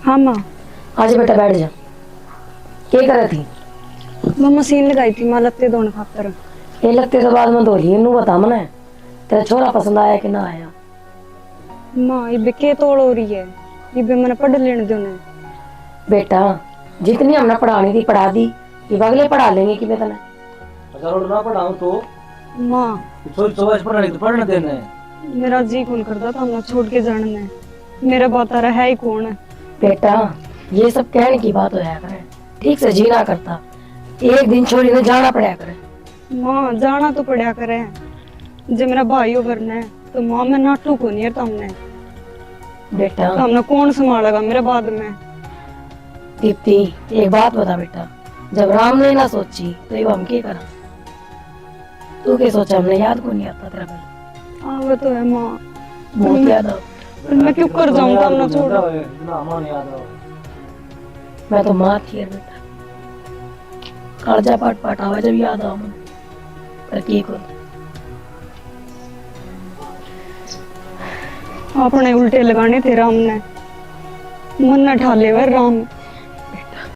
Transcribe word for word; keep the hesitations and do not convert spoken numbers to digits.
हाँ माँ। आजा बेटा, बैठ जा। के करे थी? मैं मशीन लगाई थी माँ, लत्ते धोने खातर। ये लत्ते तो बाद में धो लिए, नू बता मने, तेरा छोरा पसंद आया कि ना आया? माँ, इबे के तोल हो रही है, इबे मने पढ़ लेने दो ने। बेटा, जितनी हमने पढ़ानी थी पढ़ा दी, ये अगले पढ़ा लेंगे कि मैं तने। अच्छा, और ना पढ़ाऊं तो? माँ। छोरी चौबीस पढ़ानी तो पढ़ने देने। मेरा जी कौन करता था ना छोड़ के जाने ने। मेरा बातारा है ही कौन? बेटा, ये सब कहने की बात होया करे, ठीक से जीना करता, एक दिन छोरी ने जाना पड़ा करे। माँ, जाना तो पड़ा करे, जे मेरा भाई हो घर ने, तो माँ, मैं नाटू को नहीं है तमने। बेटा। तो हमने कौन संभालेगा मेरे बाद में? दीप्ति, एक बात बता बेटा, जब राम ने ना सोची तो ये हम के करा? तू के सोचा, हमने याद को नहीं आता तेरा भाई? हाँ, वो तो है माँ। बहुत याद आ। पर मैं क्यों कर जाऊँ काम ना छोड़? इतना हमारे याद आ। मैं तो माँ थी यार बेटा, कालजा पाट पाट आवे जब याद आवे। पर की करूँ? अपने उल्टे लगाने थे राम ने, मन न ठा लेवे राम।